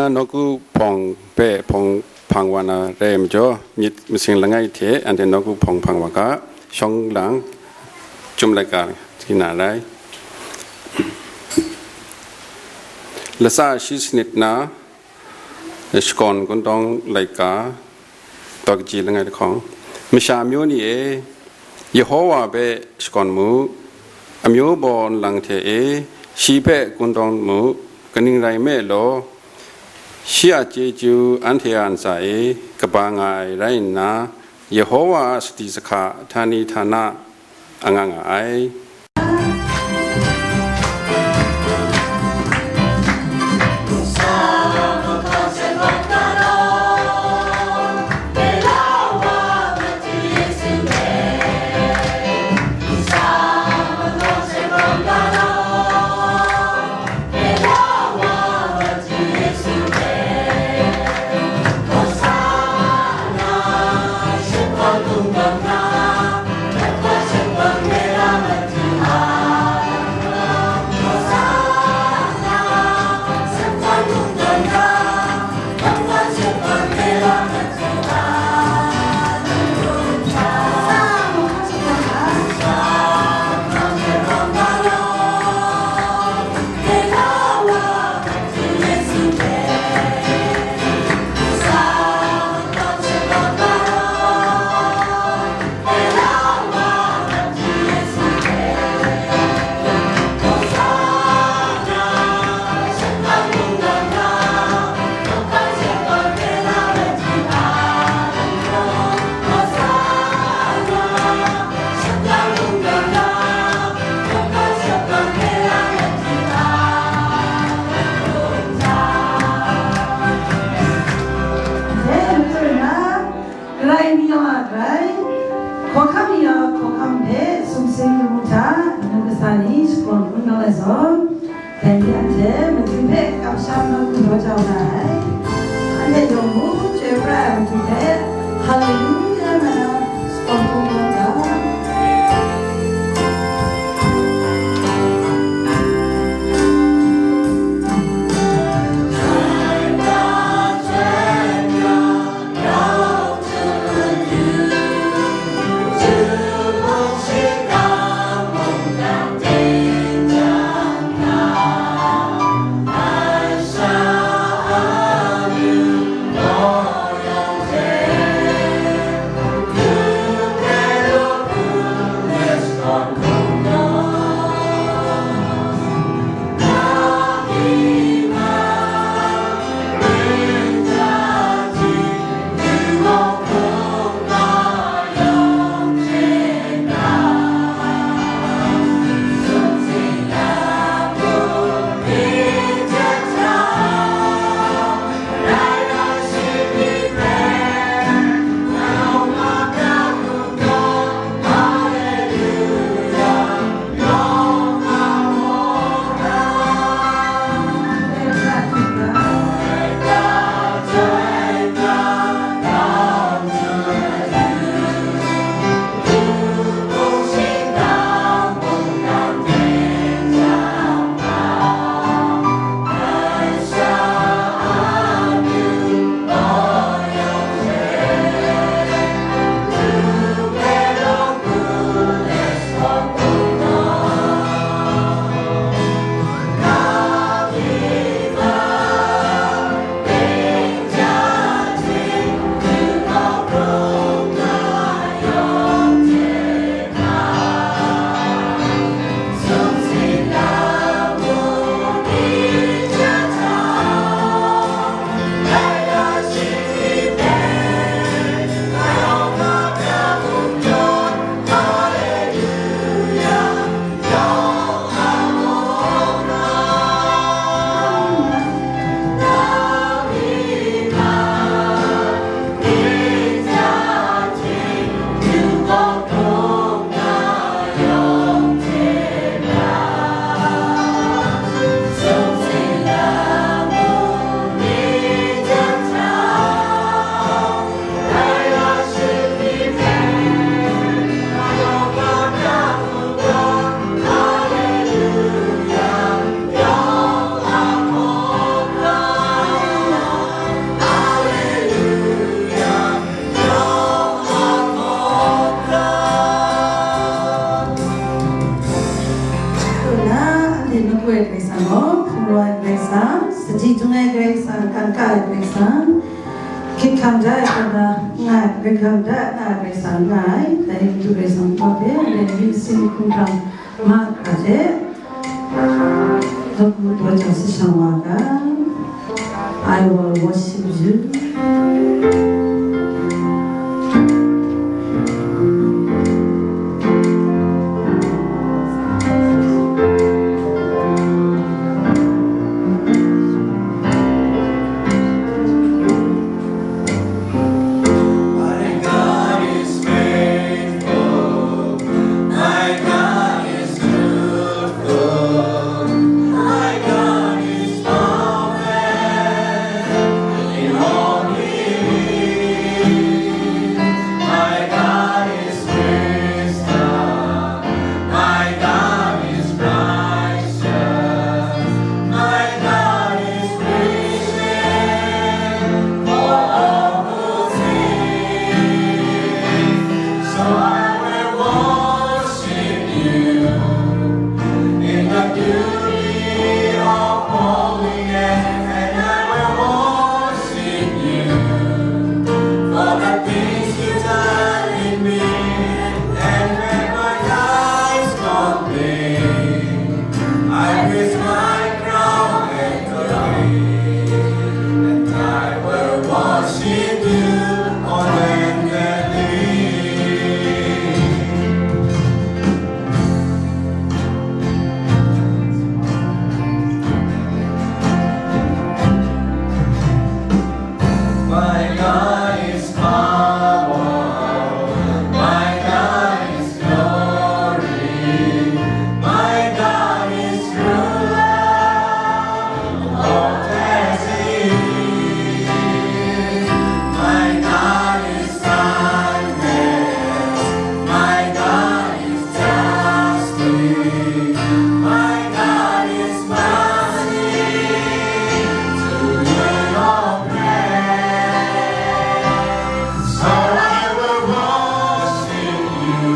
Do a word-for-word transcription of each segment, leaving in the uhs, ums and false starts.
Nawku hpawng hpe hpawng hpang wa na rai majaw, myit masing langai hte anhte nawku hpawng hpang wa ga, shawng lang, chyum laika hti na rai. Latsa shi sanit na, shakawn kungdawn laika, daw kaji langai lahkawng. Masha amyu ni e, Yehowa hpe shakawn mu, amyu baw nlang hte e, shi hpe kungdawn mu, kaning rai nme law, shi a chyeju anhte a ntsa e kaba nga ai rai nna, Yehowa a sadi sahka htani htana a nga nga ai. Karai mi yawng a karai, hkawhkam mi yawng a hkawhkam hpe sumsing lamu hta, nu kasa ni shakawn hkun kau ai zawn, dai ni anhte matu hpe kamsham nawku daw jau na ai. Anhte yawng mung chyoi pra ai matu hpe, Haleluya nga na shakawn hkun kau ga. Hkying hkang da ai hkra na, nga ai, hkying hkang da ai hkra sa nga ai, dai matu Karai Kasang hpe, ndai myit masin hkumhkrang mahkra hte, dawk ngut wa jang shashang wa ga, I will worship you. My God is faithful. My God is truthful. My God is perfect in all He is. My God is wisdom. My God is righteous. My God is risen for all who seek. So I will worship you in the beauty of holiness, and I will worship you for the things you done in me. And when my eyes complain, I raise my crown and glory, and I will worship you on bended knee. My God is power, my God is glory, my God is ruler, all that is. My God is kindness, my God is justice, my God is mercy, to you all praise. So I will worship you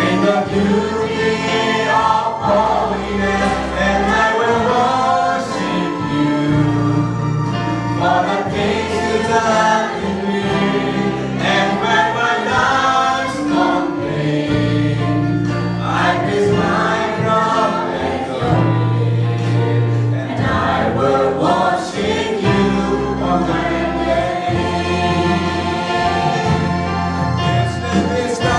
in the beauty of holiness, and I will worship you for the things you done in me. And when my life I raise my crown and glory, and I will worship you on my knees. Yes, let me stand.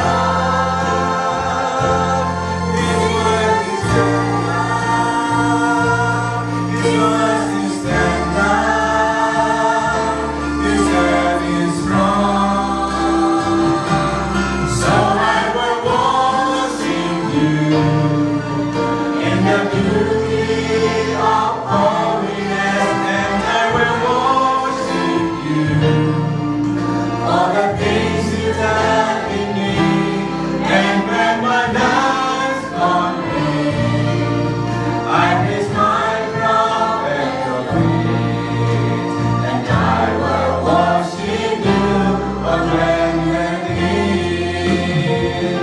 His word is stand up. His word is stand up. His word is strong. So I will worship you in the beauty of holiness, and I will worship you for the things you done in me. And when my life I raise my crown at your feet, and I will worship you on bended knee.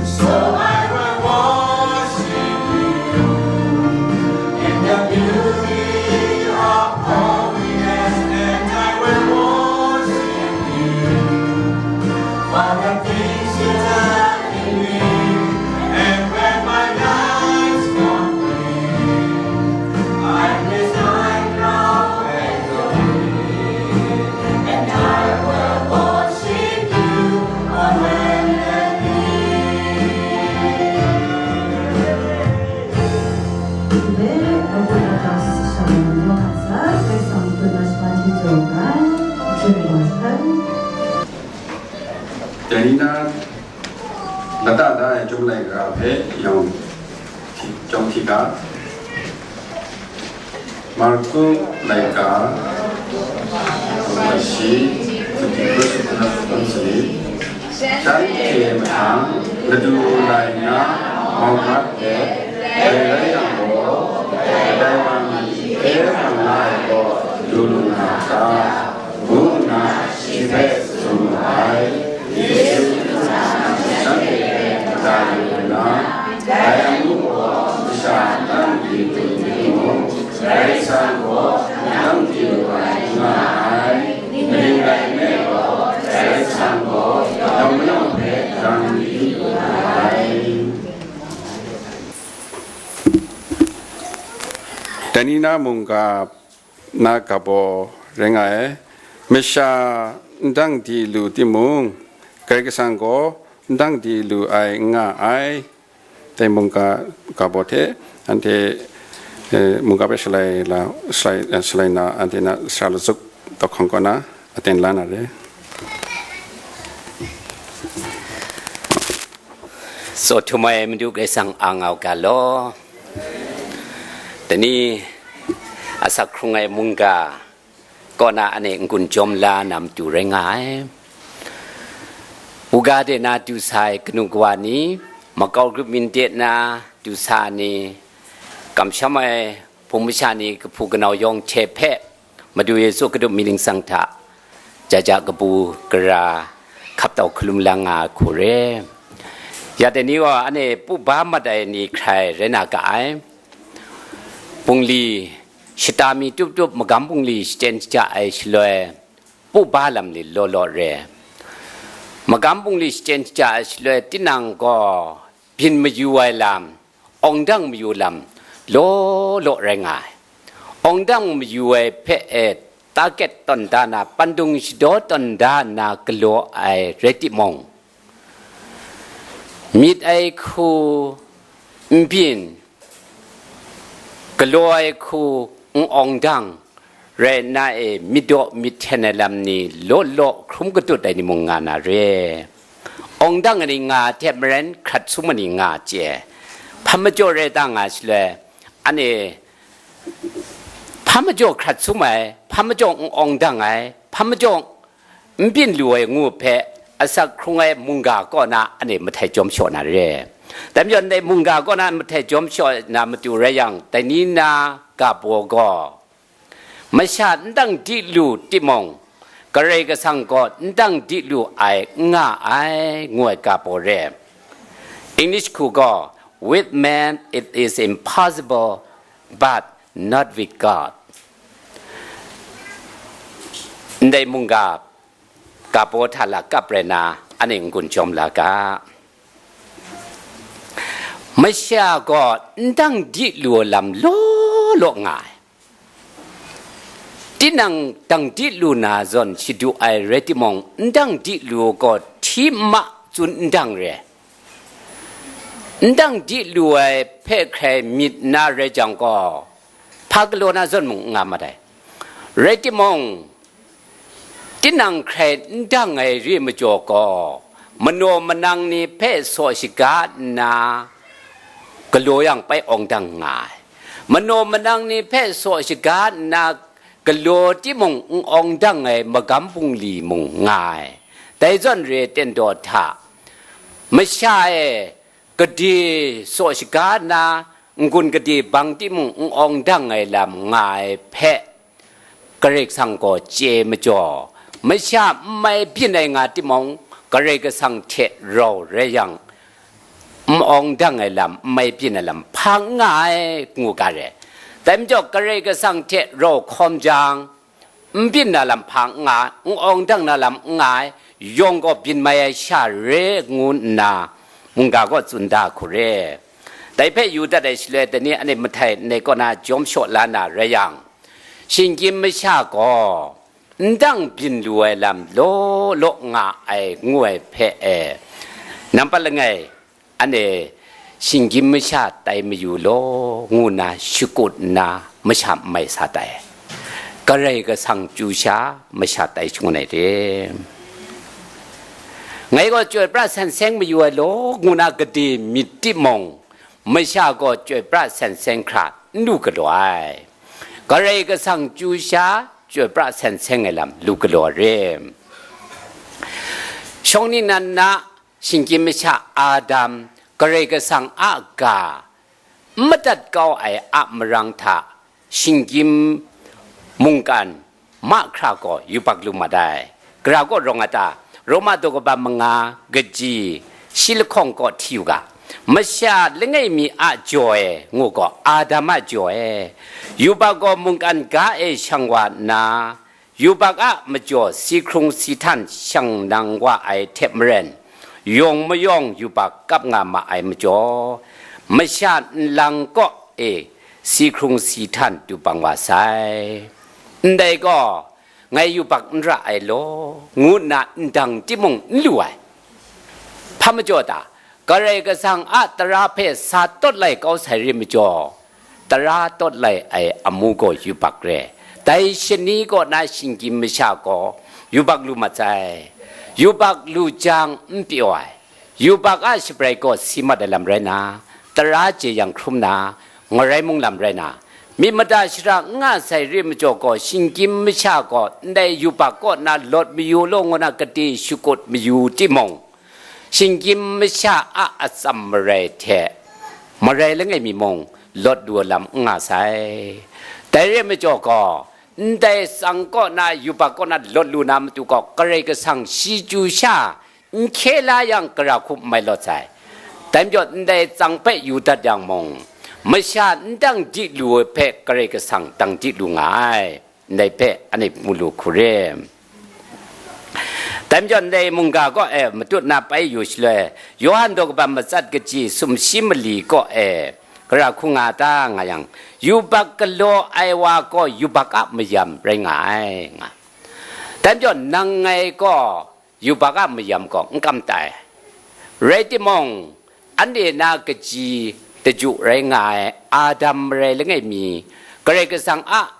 So I will worship you in the beauty of holiness, and I will worship you for the things you done in me. And when my life's complete, I place my crown at your feet, and I will worship you on bended knee. Today, I would like us to share your hearts, Christ, and goodness, mighty joy, God, joy, God. Dai ni na lata da ai chyum laika hpe yawng hti-, chyawm hti ga. Marku laika, lashi, shanhte mahtang, Madu lai na, mau mat let, dai rai yang gaw, kadai wa mi hpe hkrang la ai gaw, lu lu na a ta? Ngu nna shi hpe tsun mu ai. Yesu Hkristu shanhte hpe mada yu nna, dai amu gaw masha nang di lu timung, Karai Kasang gaw nang di lu ai. Dai ni na mungga na ga baw rai nga ai. Masha ndang di lu timung, Karai Kasang gaw ndang di lu ai n nga ai. Dai mungga ga baw hte anhte, eh, mungga hpe shalai la, shalai, eh, shalai na, anhte na sara latsuk dawhkawng kaw na aten la na re. Tsaw htum ai Madu Karai Kasang a ngau ga law. Dai ni asak hkrung ai mungga kaw na ane n-gun jawm la na matu rai nga ai. Uga de na du sa ai kanu kawa ni, makau grup myin de na du sa ni, kamsham ai hpung masha ni kahpu kanau yawng hte hpe, Madu Yesu Hkristu mying ningsang hta, ja ja kabu gara hkap tau hkalum la nga ai hku re. Ya dai ni gaw ane pu ba mat ai ni hkrai rai na ga ai. Bungli shata mi tup tup magam bungli shachyen shaja ai shaloi, pu ba lam ni law law re. Magam bungli shachyen shaja ai shaloi, tinang gaw byin mayu ai lam, awng dang mayu lam law law rai nga ai. Awng dang mayu ai hpe e, target tawn da na, pandung shadaw tawn da na galaw ai rai timung, myit ai hku n byin, galaw ai hku n awng dang, rai nna e myit daw myit hten ai lam ni law law hkrum katut ai ni mung nga na re. Awng dang ai ni nga ai hte maren hkrat sum ai ni nga chye ai. Hpa majaw rai ta nga shaloi, ane hpa majaw hkrat sum ai, hpa majaw n awng dang ai, hpa majaw n byin lu ai ngu hpe, asak hkrung ai mungga kaw na ane mahtai jawm shaw na re. Dai majaw, ndai mungga kaw na mahtai jawm shaw na matu rai yang, dai ni na ga baw gaw, masha n dang di lu timung, Karai Kasang gaw n dang di lu ai n nga ai, ngu ai ga baw re. English hku gaw, "With man it is impossible, but not with God." Ndai mungga ga baw hta la kap rai na, ane n-gun jawm la ga. Masha gaw n dang di lu ai lam law law nga ai. Tinang dang di lu na zawn shadu ai rai timung, n dang di lu gaw hti n ma tsun n dang re. N dang di lu ai hpe hkrai myit na rai jang gaw, hpa galaw na zawn mung n nga mat ai. Rai timung, tinang hkrai n dang ai re majaw gaw, manaw manang ni hpe saw shaga nna galaw yang pai awng dang nga ai. Manaw manang ni hpe saw shaga nna galaw timung n awng dang ai magam bungli mung nga ai. Dai zawn re ai ten daw hta, masha e gade saw shaga nna, n-gun gade bang timung n awng dang ai lam nga ai hpe, Karai Kasang gaw chye majaw, masha n mai byin ai nga timung, Karai Kasang hte rau rai yang, n awng dang ai lam, n mai byin ai lam hpa n nga ai, ngu ga re. Dai majaw, Karai Kasang hte rau hkawm jang, n byin na lam hpa n nga, n awng dang na lam n nga ai, yawng gaw byin mai ai sha re, ngu nna mungga gaw tsun da hku re. Dai hpe yu dat ai shaloi, dai ni ane mahtai ndai kaw na jawm shaw la na rai yang, shinggyim masha gaw n dang byin lu ai lam law law nga ai, ngu ai hpe e, nampat langai, ane shinggyim masha tai mayu law, ngu nna shakut nna masha n mai sa tai. Karai Kasang chyu sha masha tai shangun ai re. Ngai gaw chyoi pra san seng mayu ai law, ngu nna gade myit timung, masha gaw chyoi pra san seng hkra n lu galaw ai. Karai Kasang chyu sha chyoi pra san seng ai lam lu galaw ai re. Shawng ningnan na shinggyim masha Adam, Karai Kasang a ga n madat kau ai a marang hta, shinggyim mungkan mahkra gaw yubak lu mat ai. Gara kaw rawng a ta? Roma daw kaba manga, kaji shi lahkawng kaw hti u ga, masha langai mi a jaw e, ngu gaw, Adam a jaw e, yubak gaw mungkan ga e shang wa nna, yubak a majaw si hkrung si htan shang nang wa ai hte maren, yawng mayawng yubak kap nga ma ai majaw, masha nlang kaw e si hkrung si htan du bang wa sai. Ndai gaw, ngai yubak n ra ai law, ngu nna ndang timung n lu ai. Hpa majaw ta, Karai Kasang a tara hpe sa tawt lai kau sai re majaw, tara tawt lai ai amu gaw yubak re. Dai shani kaw na shinggyim masha gaw yubak lu mat sai. Yubak lu jang n pyaw ai. Yubak a shabrai gaw si mat ai lam rai na, tara jeyang hkrum na, ngarai mung lam rai na, myit mada shara n nga sai re majaw gaw, shinggyim masha gaw ndai yubak kaw na lawt mayu law ngu na kade shakut mayu timung, shinggyim masha a atsam marai hte marai langai mi mung lawt lu ai lam n nga sai. Dai re majaw gaw, ndai tsang kaw na, yubak kaw na lawt lu na matu gaw, Karai Kasang shi chyu sha n hkye la yang, gara hku n mai lawt sai. Dai majaw, ndai tsang hpe yu dat yang mung, masha n dang di lu ai hpe Karai Kasang dang di lu nga ai. Ndai hpe anhte mu lu hku re. Dai majaw, ndai mungga kaw e matut na pai yu shaloi, Yawhan daw kaba matsat kaji sumshi mali kaw e gara hku nga ta nga yang, yubak galaw ai wa gaw yubak a mayam rai nga ai, nga. Dai majaw, nang ngai gaw yubak a mayam gaw n kam tai. Rai timung, anhte na kaji daju rai nga ai Adam marai langai mi, Karai Kasang a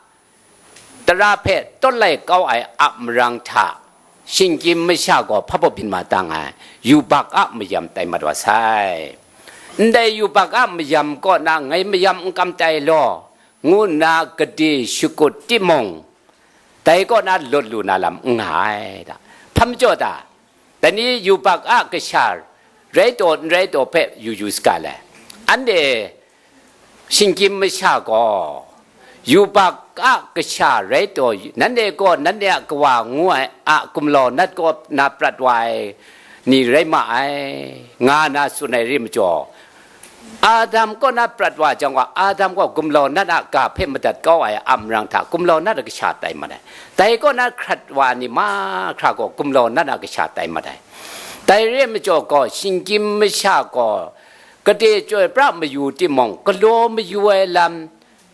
tara hpe tawt lai kau ai a marang hta, shinggyim masha gaw hpa baw byin ma tang ai, yubak a mayam tai mat wa sai. Ndai yubak a mayam kaw na ngai mayam n kam tai law, ngu nna gade shakut timung, dai kaw na lawt lu na lam n nga ai da. Hpa majaw ta, dai ni yubak a kasha rai taw n rai taw hpe yu yu saga le. Anhte shinggyim masha gaw, yubak a kasha rai taw, nanhte gaw nanhte a kawa ngu ai a gumlau nat kaw na prat wa ai ni rai ma ai, nga na tsun ai re majaw, Adam kaw na prat wa jang gaw, Adam gaw gumlau nat a ga hpe madat kau ai a marang hta, gumlau nat a kasha tai mat ai. Dai kaw na hkrat wa ni mahkra gaw gumlau nat a kasha tai mat ai. Dai re majaw gaw, shinggyim masha gaw, gade chyoi pra mayu timung, galaw mayu ai lam,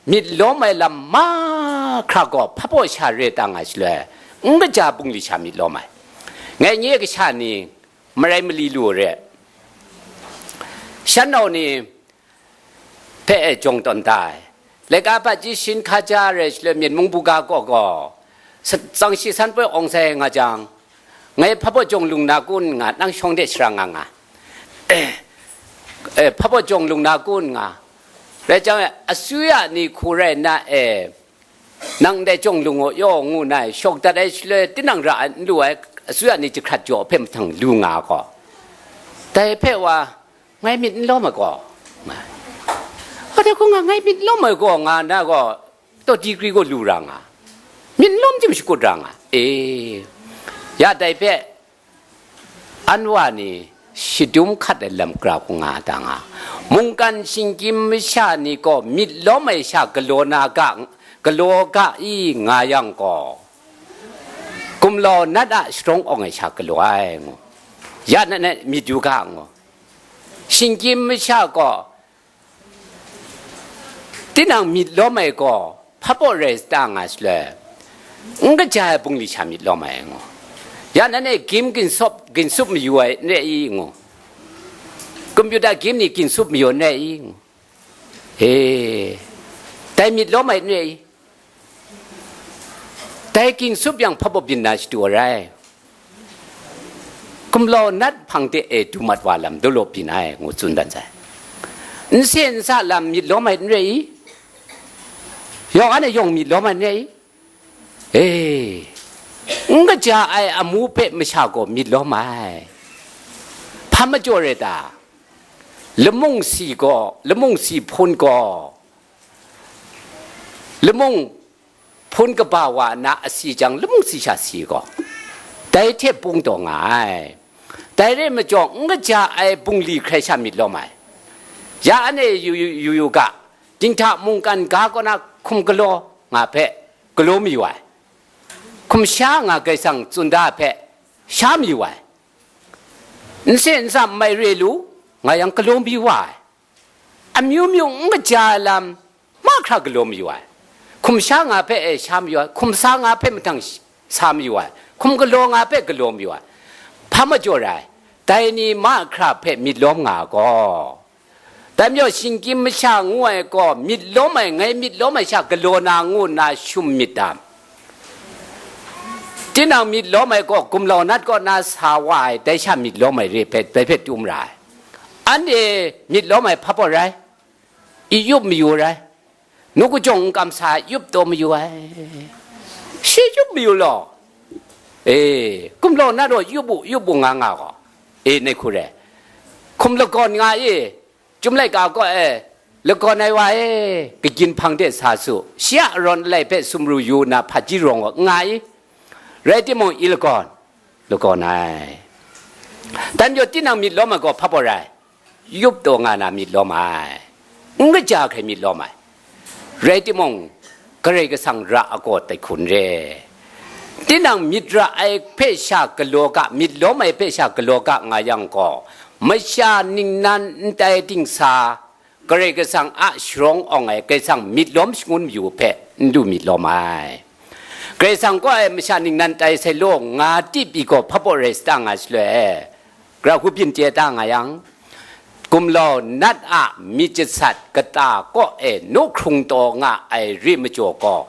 myit lawm ai lam mahkra gaw hpa baw sha re ta nga shaloi, n kaja bungli sha myit lawm ai. Ngai nye kasha ni, marai mali lu re. Shan nau ni hpe e jawng tawn da ai. Laika hpaji shin hkaja rai shaloi, Myen mung buga kaw gaw, sa-, tsang shi san poi awng sai nga jang, ngai hpa baw jawng lung na kun nga, nang shawng de sharang nga nga. Eh, eh, hpa baw jawng lung na kun nga. Rai jang, asuya ni hku rai nna e, nang ndai jawng lung u yaw ngu nna shawk dat ai shaloi, tinang ra ai n lu ai, asuya ni jahkrat jaw hpe mahtang lu nga gaw, dai hpe wa, ngai myit n lawm ai gaw, nga. Hpa de hku nga, ngai myit lawm ai gaw, nga na gaw, taw digri gaw lu ra nga, myit n lawm chyum shakut ra nga, e, ya dai hpe, an wa ni shadum hkat ai lam gara hku nga ta nga, mungkan shinggyim masha ni gaw myit lawm ai sha galaw na ga, galaw ga i nga yang gaw, gumlau nat a sharawng awng ai sha galaw ai ngu, ya nat nat myit yu ga ngu. Shinggyim masha gaw, tinang myit lawm ai gaw hpa baw rai sa ta nga shaloi, n kaja ai bungli sha myit lawm ai ngu. Ya nan e game ginsup, ginsup mayu ai n rai i ngu. Computer game ni ginsup mayu n rai i ngu. E, dai myit lawm ai n rai i. Dai ginsup yang hpa baw byin na shadu ai rai. Gumlau nat hpang de e du mat wa lam dawlaw byin ai, ngu tsun dan sai. N se n sa lam myit lawm ai n rai i? Yawng anhte yawng myit lawm ai n rai i? E, n kaja ai amu hpe masha gaw myit lawm ai. Hpa majaw re ta? Lamung si gaw, lamung si hpun gaw, lamung hpun kaba wa na a si jang, lamung si sha si gaw, dai hte pung taw nga ai. Dai re majaw, n kaja ai bungli hkrai sha myit lawm ai. Ya anhte yu, yu, yu, yu ga, dinghta mungkan ga kaw na hkum galaw nga hpe galaw mayu ai, hkum sha nga Karai Kasang tsun da hpe sha mayu ai. N se n sa n mai re lu nga yang galaw mayu wa ai. Amyu myu n kaja ai lam, ma hkra galaw mayu ai. Hkum sha nga hpe e sha mayu ai, hkum sa nga hpe mahtang sh-, sa mayu ai, hkum galaw nga hpe galaw mayu ai. Hpa majaw rai, dai ni mahkra hpe myit lawm nga gaw, dai majaw shinggyim masha ngu ai gaw myit lawm ai, ngai myit lawm ai sha galaw na ngu nna shum myit dam. Tinang myit lawm ai gaw gumlau nat kaw na sa wa ai, dai sha myit lawm ai re hpe, dai hpe tum ra ai. Anhte myit lawm ai hpa baw rai, i yup mayu rai. Nu kajawng n kam sa, yup taw mayu ai. Shi yup mayu law. E, kumlau na raw yup u, yup u nga nga gaw. E, nai hku re. Hkum lagawn nga i, Chyum laika kaw e, lagawn ai wa e, kagyin hpang de sa su. Shi a arawn alai hpe sumru yu nna hpaji rawng gaw n nga i. Rai timung, i lagawn, lagawn ai. Dan jaw tinang myit lawm ai gaw hpa baw rai. Yup taw nga na myit lawm ai, n kaja hkrai myit lawm ai. Rai timung, Karai Kasang ra ai gaw tai hkun re. Tinang myit ra ai hpe sha galaw ga, myit lawm ai hpe sha galaw ga nga yang gaw, masha ningnan n tai dingsa, Karai Kasang a sharawng awng ai, Karai Kasang myit lawm shangun mayu hpe n du myit lawm ai. Karai Kasang kaw ai masha ningnan tai sai law nga tip i gaw hpa baw rai sa ta nga shaloi e, Gara hku byin chye ta nga yang, gumlau nat a myit jasat kata kaw e nu hkrung taw nga ai re majaw gaw,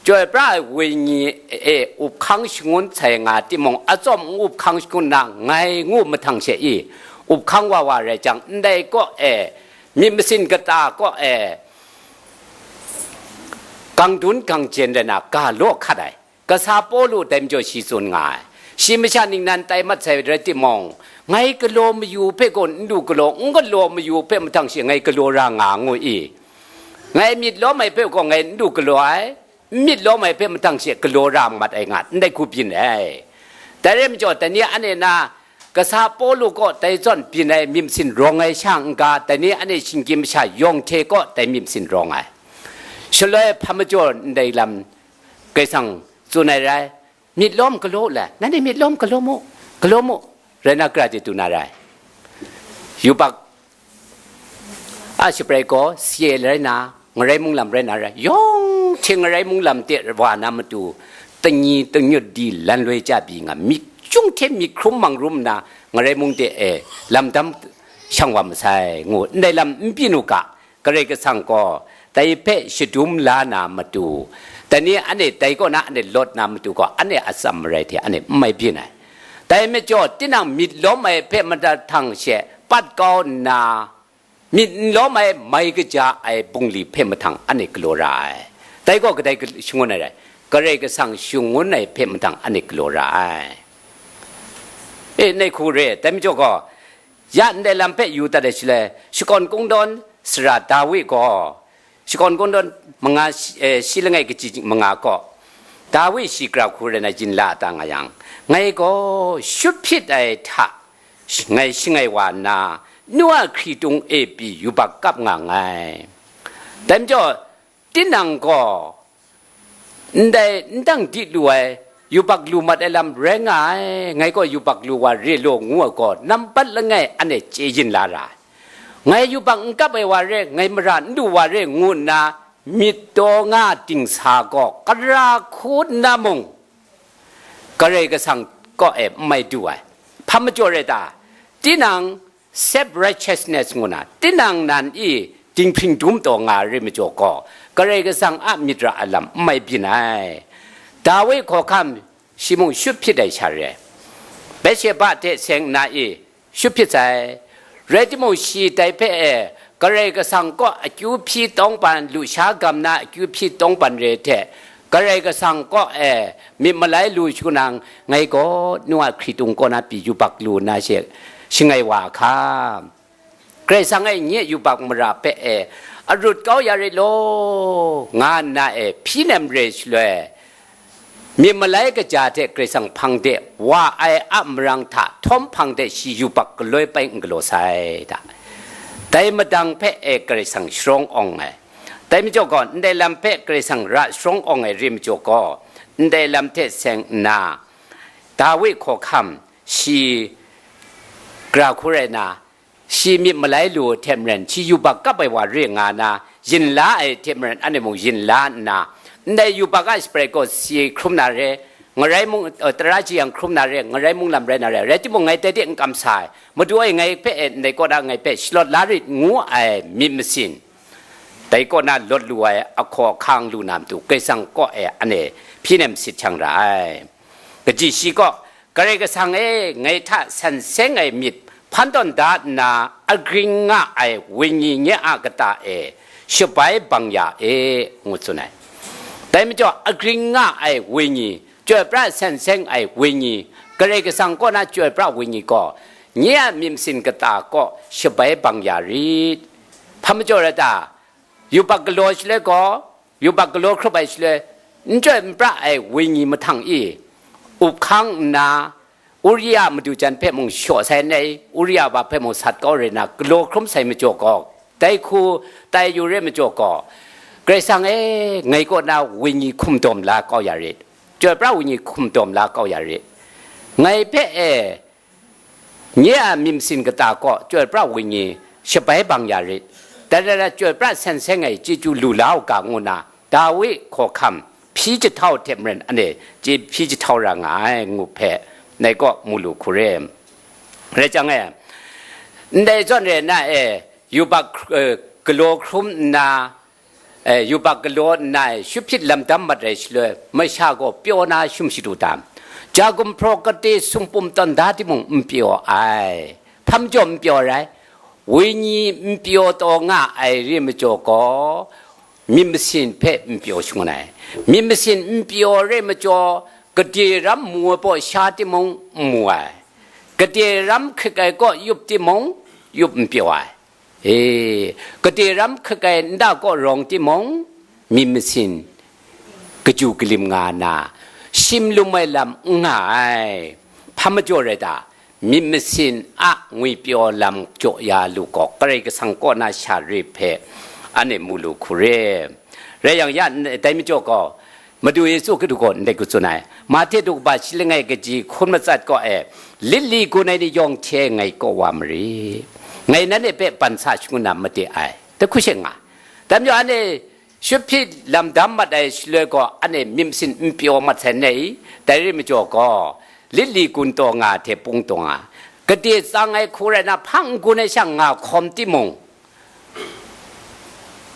chyoi pra ai wenyi e up hkang shangun sai nga timung, atsawm n up hkang shangun na ngai ngu mahtang she i, up hkang wa wa rai jang, ndai kaw e myit masin kata kaw e gang dun gang jen rai na ga law hkat ai. Kasa Pawlu dai majaw shi tsun nga ai. Shi masha ningnan tai mat sai rai timung, ngai galaw mayu hpe gaw n du galaw, n galaw mayu hpe mahtang she ngai galaw ra nga ngu i. Ngai myit lawm ai hpe gaw ngai n du galaw ai, n myit lawm ai hpe mahtang she galaw ra mat ai nga, ndai hku byin ai. Dai rai majaw, dai ni anhte na, Kasa Pawlu kaw dai zawn byin ai myit masin rawng ai sha n ga, dai ni anhte shinggyim masha yawng hte kaw dai myit masin rawng ai. Shaloi hpa majaw ndai lam Karai Kasang tsun ai rai, myit lawm galaw le, nanhte myit lawm galaw mu, galaw mu, rai na, gara de du na rai. Yubak a shabrai gaw saye rai na, ngarai mung lam rai na rai, yawng hte ngarai mung lam de wa na matu, tanyi tanyut di lan loi ja bi nga, myit chyung hte myit hkrum mang rum nna, ngarai mung de e lam dam shang wa masai, ngu ndai lam n byin u ga, Karai Kasang gaw dai hpe shadum la na matu, dai ni anhte dai kaw na anhte lawt na matu gaw, anhte atsam marai hte anhte n mai byin ai. Dai majaw, tinang myit lawm ai hpe mahtang she pat kau nna, myit n lawm ai mai kaja ai bungli hpe mahtang anhte galaw ra ai. Dai gaw kadai shangun ai rai? Karai Kasang shangun ai hpe mahtang anhte galaw ra ai. E, nai hku re, dai majaw gaw, ya ndai lam hpe yu dat ai shaloi, shakawn kungdawn sara Dawi gaw, shakawn kungdawn manga shi, eh, shi langai kaji manga gaw, Dawi shi gara hku rai na yin la ta nga yang, ngai gaw shut hpyit ai hta, sh-, ngai shangai wa nna, nu a hkritung e pyi yubak kap nga nngai. Dai majaw, tinang gaw, ndai n dang di lu ai, yubak lu mat ai lam rai nga ai, ngai gaw yubak lu wa re law ngu ai gaw, nampat langai anhte chye yin la ra ai. Ngai yubak n kap ai wa re, ngai mara n du wa re, ngu nna myit taw nga dingsa gaw, gara hku nna mung, Karai Kasang kaw e n mai du ai. Hpa majaw rai ta? Tinang self righteousness ngu na, tinang nan i dinghpring dum taw nga ai re majaw gaw, Karai Kasang a myit ra ai lam n mai byin ai. Dawi hkawhkam shi mung shut hpyit ai sha re ai. Betsheba hte seng nna i shut hpyit sai. Rai timung, shi dai hpe e Karai Kasang kaw akyu hpyi tawngban, lusha gam na akyu hpyi tawngban re hte, Karai Kasang kaw e myit malai lu shanang, ngai gaw nu a hkritung kaw na pyi yubak lu nna she shangai wa a hka? Karai Kasang e nye yubak mara hpe e arut kau ya rit law, nga nna e hpyi nem re shaloi, myit malai kaja hte Karai Kasang hpang de wa ai a marang hta htawm hpang de shi yubak galoi pai n galaw sai ta? Dai madang hpe e Karai Kasang sharawng awng ai. Dai majaw gaw, ndai lam hpe Karai Kasang ra sharawng awng ai re majaw gaw, ndai lam hte seng nna, Dawi hkawhkam shi gara hku rai na, shi myit malai lu hte maren, shi yubak kap ai wa re nga na, yin la ai hte maren, anhte mung yin la nna, ndai yubak a shaprai gaw si hkrum na re, ngarai mung, eh, tara jayang hkrum na re, ngarai mung lam rai na re, rai timung, ngai dai de n kamsa ai, Madu e ngai hpe e ndai kaw na ngai hpe shalawt la rit ngu ai myit masin, dai kaw na lawt lu ai ahkaw ahkang lu na matu, Karai Kasang kaw e anhte hpyi nem sit hkyang ra ai. Kaji shi gaw, Karai Kasang e, ngai hta san seng ai myit hpan tawn da nna, agring nga ai wenyi nye a kata e shabai bang ya e, ngu tsun ai. Dai majaw, agring nga ai wenyi, chyoi pra san seng ai wenyi, Karai Kasang kaw na chyoi pra wenyi gaw, nye a myit masin kata kaw shabai bang ya rit. Hpa majaw rai ta? Yubak galaw shaloi gaw, yubak galaw hkrup ai shaloi, n chyoi n pra ai wenyi mahtang i, up hkang nna, Uria madu jan hpe mung shaw sai nai, Uria wa hpe mung sat kau rai nna, galaw hkrum sai majaw gaw, dai hku tai yu re majaw gaw, Karai Kasang e, ngai kaw na wenyi hkum dawm la kau ya rit, chyoi pra wenyi hkum dawm la kau ya rit, ngai hpe e, nye a myit masin kata kaw chyoi pra wenyi shabai bang ya rit, dai rai na, chyoi pra san seng ai chyeju lu la u ga, ngu nna Dawi hkawhkam hpyi jahtau hte maren anhte chye hpyi jahtau ra nga ai, ngu hpe ngai kaw mu lu hku re. Rai chyang e, ndai zawn rai na e, yubak, eh, galaw hkrum nna, eh, yubak galaw nna e, shut hpyit lam dam mat ai shaloi, masha gaw pyaw na shum shadu tam? Ja gumhpraw kade sungpum tawn da timung n pyaw ai. Hpa majaw n pyaw rai? Wenyi n pyaw taw nga ai re majaw gaw, myit masin hpe n pyaw shangun ai. Myit masin n pyaw re majaw, gade ram mu ai baw sha timung n mu ai. Gade ram hkrik ai kaw yup timung, yup n pyaw ai. E, gade ram hkrik ai nta kaw rawng timung, myit masin kaju kalim nga na, shim lum ai lam n nga ai. Hpa majaw rai ta? Myit masin a ngwipyaw lam jaw ya lu gaw, Karai Kasang kaw na sha re hpe anhte mu lu hku re. Rai yang, ya, dai majaw gaw, Madu Yesu Hkristu gaw ndai hku tsun ai, Mahte daw kaba shi langai kaji hkun matsat kaw e, lit li gun ai ni yawng hte ngai kaw wa marit, ngai nanhte hpe ban sa shangun na made ai, dai hku she nga. Dai majaw, anhte shut hpyit lam dam mat ai shaloi gaw, anhte myit masin n pyaw mat sai nai? Dai re majaw gaw, lit li gun taw nga hte pung taw nga, gade tsang ai hku rai na, hpa n gun ai sha nga hkawm timung,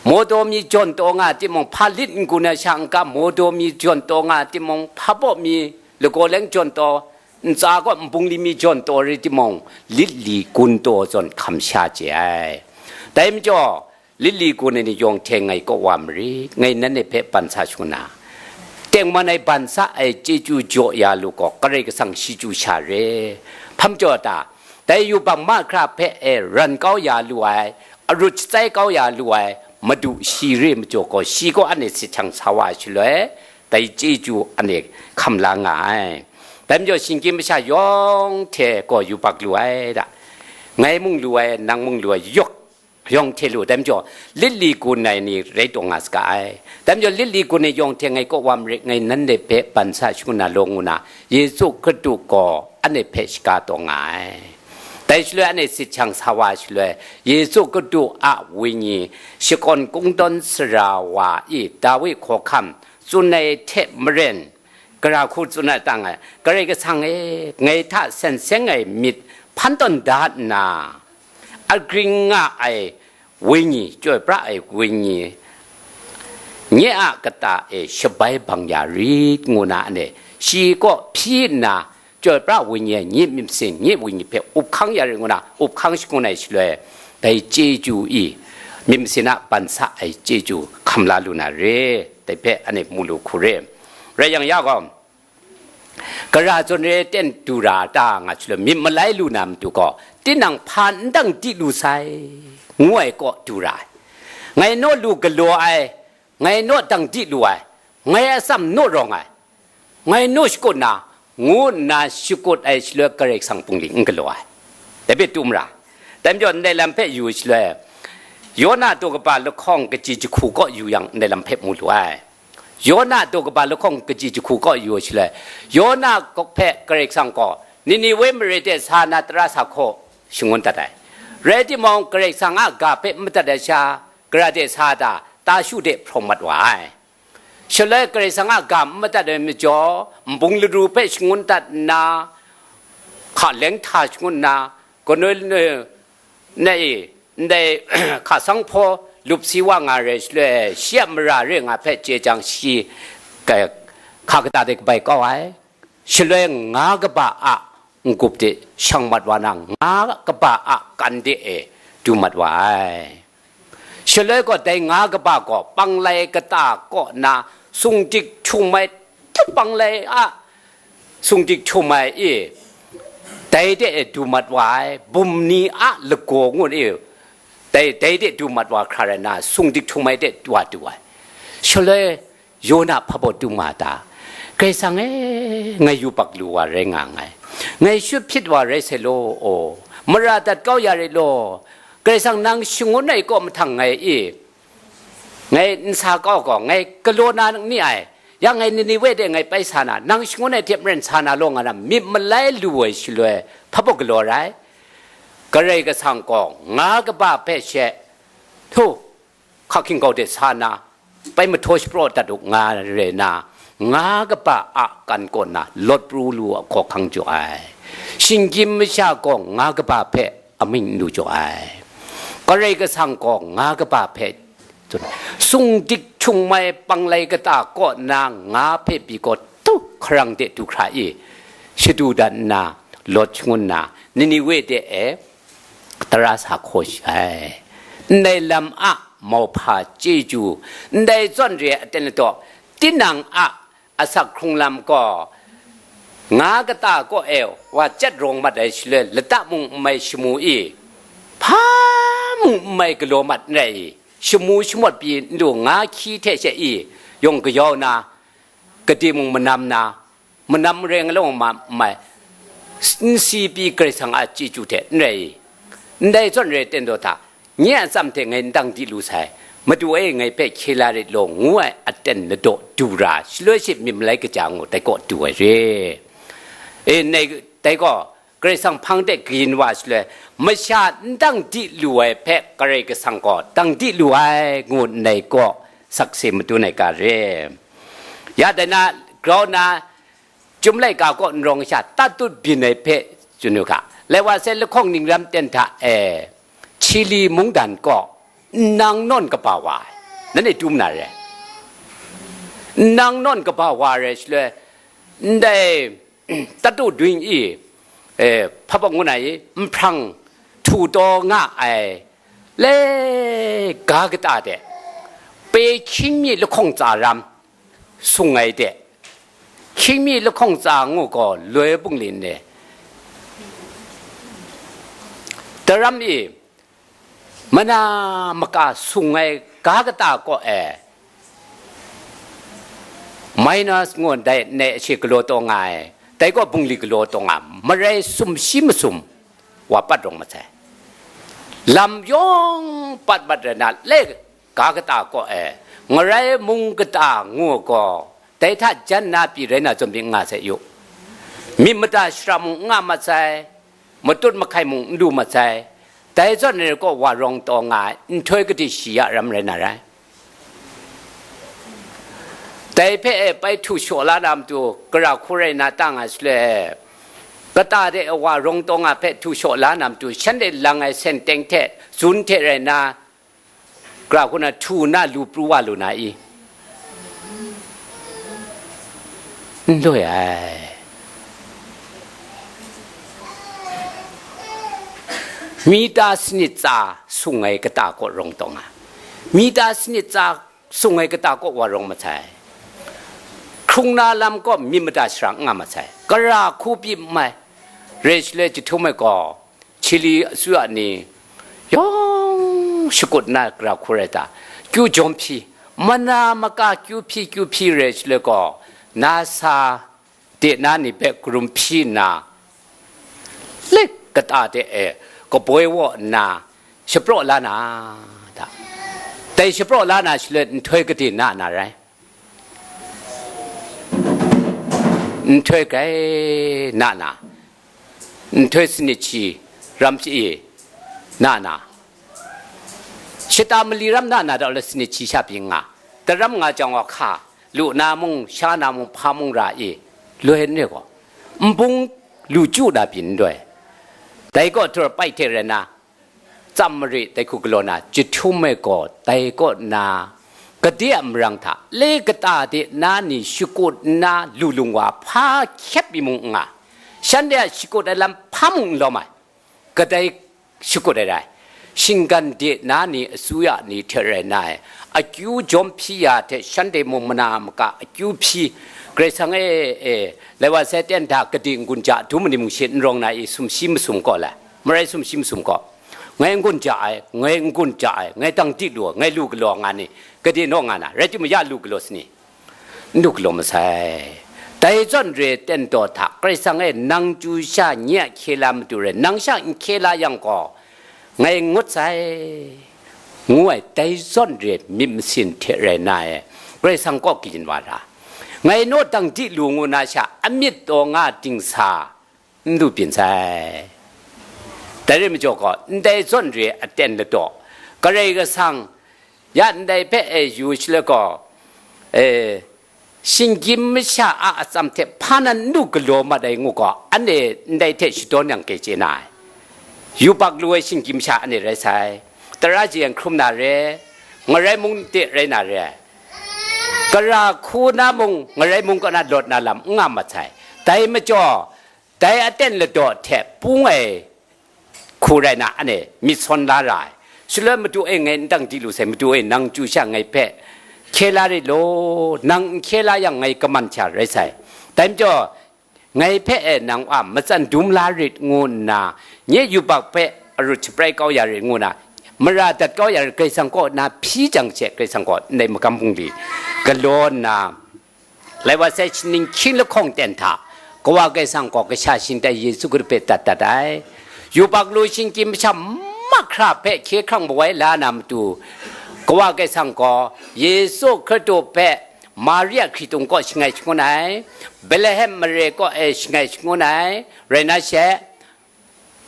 mawdaw mi jawn taw nga timung, hpa lit n gun ai sha n-ga mawdaw mi jawn taw nga timung, hpa baw mi lagaw leng jawn taw, ntsa kaw nbung li mi jawn taw rai timung, lit li gun taw zawn hkam sha chye ai. Dai majaw, lit li gun ai ni yawng hte ngai kaw wa marit, ngai nanhte hpe ban sa shangun na, tengman ai ban sa ai chyeju jaw ya lu gaw, Karai Kasang shi chyu sha re. Hpa majaw ta? Dai yubak mahkra hpe e ran kau ya lu ai, arut shatsai kau ya lu ai Madu shi re majaw gaw, shi gaw anhte sit hkyang sa wa ai shaloi, dai chyeju anhte hkam la nga ai. Dai majaw, shinggyim masha yawng hte gaw yubak lu ai da, ngai mung lu ai, nang mung lu ai, yawk yawng hte lu, dai majaw, lit li gun ai ni rai taw nga saga ai. Dai majaw, lit li gun ai yawng hte ngai kaw wa marit, ngai nanhte hpe ban sa shangun na law, ngu na, Yesu Hkristu gaw anhte hpe shaga taw nga ai. Dai shaloi anhte sit hkyang sa wa ai shaloi, Yesu Hkristu a Wenyi, shakawn kungdawn sara wa i Dawi hkawhkam tsun ai hte maren, gara hku tsun ai tang e, Karai Kasang e, ngai hta sen seng ai myit hpan tawn da nna, agring nga ai Wenyi, chyoi pra ai Wenyi, nye a kata e shabai bang ya rit, ngu na, anhte shi kaw hpyi nna, chyoi pra Wenyi e nye myit masin, nye wenyi hpe up hkang ya rit, ngu na, up hkang shangun ai shaloi, dai chyeju i, myit masin a ban sa ai chyeju hkam la lu na re, dai hpe anhte mu lu hku re. Rai yang ya gaw, gara zawn re ten du ra ta nga shaloi, myit malai lu na matu gaw, tinang hpa n dang di lu sai, ngu ai kaw du ra ai. Ngai naw lu galaw ai, ngai naw dang di lu ai, ngai atsam naw rawng ai, ngai naw shakut na, ngu nna shakut ai shaloi, Karai Kasang bungli n galaw ai. Dai hpe tum ra. Dai majaw, ndai lam hpe yu shaloi, Yona daw kaba lahkawng kaji jahku kaw yu yang, ndai lam hpe mu lu ai. Yona daw kaba lahkawng kaji jahku kaw yu ai shaloi, Yona hpe Karai Kasang gaw Niniwe mare de sa na tara sa hkaw shangun dat ai. Rai timung, Karai Kasang a ga hpe madat ai sha, gara de sa ta, ta shu de hprawng mat wa ai. Shaloi Karai Kasang a ga n madat ai majaw, nbung laru hpe shangun dat nna, hka leng hta shangun nna, ganoi lanoi na e, ndai hka sanghpaw lup si wa nga rai shaloi, shi a mara re nga hpe chye jang, shi ka-, hka kata de kabai kau ai. Shaloi nga kaba a n-gup de shang mat wa na, nga kaba a kan de e du mat wa ai. Shaloi gaw dai nga kaba gaw panglai kata kaw na sungdik htum ai, tu panglai a sungdik htum ai e, dai de e du mat wa ai, bum ni a lagaw ngu e, dai, dai de du mat wa hkra rai nna, sungdik htum ai de wa du ai. Shaloi Yona hpa baw du ma ta? Karai Kasang e, ngai yubak lu wa rai nga nngai, ngai shut hpyit wa rai sai law, aw, mara dat kau ya rai law, Karai Kasang nang shangun ai kaw mahtang ngai e, ngai n sa kau gaw, ngai galaw na ni ai, ya ngai Niniwe de ngai pai sa na, nang shangun ai hte maren sa na law nga na, myit malai lu ai shaloi hpa baw galaw rai? Karai Kasang gaw nga kaba hpe she, htu, hka hking kau de sa na, pai mahtaw shapraw dat u nga rai na, nga kaba a kan kaw na lawt pru lu a hkawhkang jaw ai. Shinggyim masha gaw nga kaba hpe amying n lu jaw ai. Karai Kasang gaw nga kaba hpe, sungdik htum ai panglai kata kaw na nga hpe pyi gaw, tu hkarang de du hkra e, shadu dat nna, lawt shangun nna, Niniwe de e tara sa hkaw shi ai. Ndai lam a mauhpa chyeju, ndai zawn re ai aten ladaw, tinang a asak hkrung lam gaw, nga kata kaw e wa chyat rawng mat ai shaloi, lata mung n mai shamu e, hpa mung n mai galaw mat n rai i, shamu shamawt pyi n lu nga hkyi hte she i, yawng kayau na, gade mung manam na, manam rai nga law ma n mai, n si pyi Karai Kasang a chyeju hte n rai i, ndai zawn rai ten daw hta, nye a atsam hte ngai n dang di lu sai, Madu e ngai hpe hkye la rit law, ngu ai aten ladaw du ra, shaloi she myit malai kaja ngu dai kaw du ai re. E, nai, dai gaw, Karai Kasang hpang de kayin wa shaloi, masha n dang di lu ai hpe Karai Kasang gaw dang di lu ai, ngu nnai kaw sakse madun ai ga re. Ya dai na, grau na, Chyum laika kaw n rawng sha tatut byin ai hpe tsun u ga, lai wa sai lahkawng ning ram ten hta e, Chili mungdan kaw nnang nawn kaba wa ai, nanhte dum na re, nnang nawn kaba wa ai shaloi, ndai tatu ding i, e, hpa bawng ngu na i, nhprang htu taw nga ai, le ga kata de, pe hkying mi lahkawng tsa ram, sung ai de, hkying mi lahkawng tsa ngu gaw loi bungli n le, daram e mana maka sung ai ga kata kaw e, minus ngu ndai nne ashe galaw taw nga ai, dai gaw bungli galaw taw nga, marai sumshi masum wa pat rawng masai. Lam yawng pat mat rai na, le ga kata kaw e, ngarai mung kata ngu gaw, dai hta jan na pyi rai na zawn pyi n nga sai yu. Myit mada shara mung n nga mat sai, matut mahkai mung n lu mat sai, dai zawn re kaw wa rawng taw nga ai, nhtoi gade shi ya ram rai na rai. Dai hpe e pai htu shaw la na matu, gara hku rai na ta nga shaloi, kata de wa rawng taw nga hpe htu shaw la na matu, shanhte lang ai senteng hte zun hte rai na, gara hku na htu na lu pru wa lu na i? N loi ai. Mita sanit tsa sung ai kata kaw rawng taw nga, mita sanit tsa sung ai kata kaw wa rawng masai. Hkrung na lam kaw myit mada shara n nga masai, gara hku pyi n mai. Rai shaloi jahtum ai gaw, Chili asuya ni yawng shakut na gara hku rai ta, kyu jawm hpyi, mana maka kyu hpyi kyu hpyi rai shaloi gaw, nasa de na ni hpe karum hpyi nna, lek kata de e kaboi waw nna shapraw la na, da. Dai shapraw la na shaloi nhtoi gade na na rai. Nhtoi grai na na, nhtoi sanit shi ram shi e na na, shata mali ram na na dau la sini chi sha pyi nga, taram nga jang wa hka, lu na mung, sha na mung, hpa mung ra i, loi n re gaw, nbung lu chyu na pyi n doi. Dai gaw tur pai hte rai na, tsam mare dai hku galaw na, jahtum ai gaw dai kaw na, gade a marang hta le kata de na ni shakut nna lu lung wa hpa hkyep mi mung n nga, shanhte a shakut ai lam hpa mung n lawm ai, kadai shakut ai rai. Shinggan de na ni, asuya ni hte rai na ai, akyu jawm hpyi ya hte shanhte mung mana maka akyu hpyi, Karai Kasang e, e, lai wa sai ten hta kadi n-gun ja, dum ni mung shi n rawng na i, sumshi masum kaw lai, marai sumshi masum kaw, ngai n-gun ja ai, ngai n-gun ja ai, ngai dang di lu, ngai lu galaw nga ni, gade naw nga na, rai timung ya lu galaw sini, n du galaw masai. Dai zawn re ten daw hta, Karai Kasang e nang chyu sha nye a hkye la matu re, nang sha n hkye la yang gaw, ngai ngut sai, ngu ai dai zawn re myit masin hte rai na e, Karai Kasang kaw kayin wa ra. Ngai naw dang di lu ngu na sha, amyit taw nga dingsa, n du byin sai. Dai rai majaw gaw, ndai zawn re aten ladaw, Karai Kasang, ya ndai hpe e yu shaloi gaw, e, shinggyim masha a atsam hte hpa nan n du galaw mat ai ngu gaw, anhte ndai hte shadawn yang ke chye na ai. Yubak lu ai shinggyim masha anhte rai sai, tara jeyang hkrum na re, ngarai mung de rai na re, gara hku na mung, ngarai mung kaw na lawt na lam n nga mat sai. Dai majaw, dai aten ladaw hte pung ai hku rai na, anhte myit sawn la ra ai. Shaloi madu e ngai n dang di lu sai, madu e nang chyu sha ngai hpe hkye la rit law, nang n hkye la yang ngai kaman hkya rai sai. Dai majaw, ngai hpe e nang a matsan dum la rit ngu nna, nye yubak hpe arut shabrai kau ya rit ngu na, mara dat kau ya rit, Karai Kasang kaw na hpyi jang she, Karai Kasang gaw ndai magam bungli galaw nna, lai wa sai shaning hkying lahkawng ten hta, Kawa Karai Kasang gaw kasha shingtai Yesu Hkristu hpe dat dat ai. Yubak lu shinggyim masha mahkra hpe hkye hkrang mawai la na matu, Kawa Karai Kasang gaw Yesu Hkristu hpe Maria hkritung kaw shangai shangun ai, Betlehem mare kaw e shangai shangun ai, rai na she,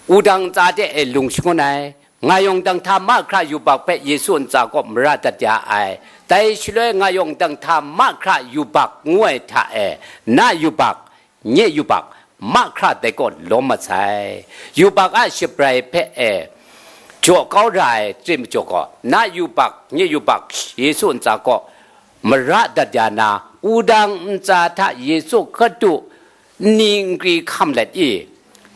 wudang ntsa de e lung shangun ai, nga yawng dang hta mahkra yubak hpe Yesu ntsa kaw mara dat ya ai. Dai shaloi nga yawng dang hta mahkra yubak ngu ai hta e, na yubak, nye yubak, mahkra dai kaw lawm mat sai. Yubak a shabrai hpe e jaw kau ra ai chyoi majaw gaw, na yubak, nye yubak, Yesu ntsa kaw mara dat ya na, wudang ntsa hta Yesu Hkristu nni nkri hkam let i,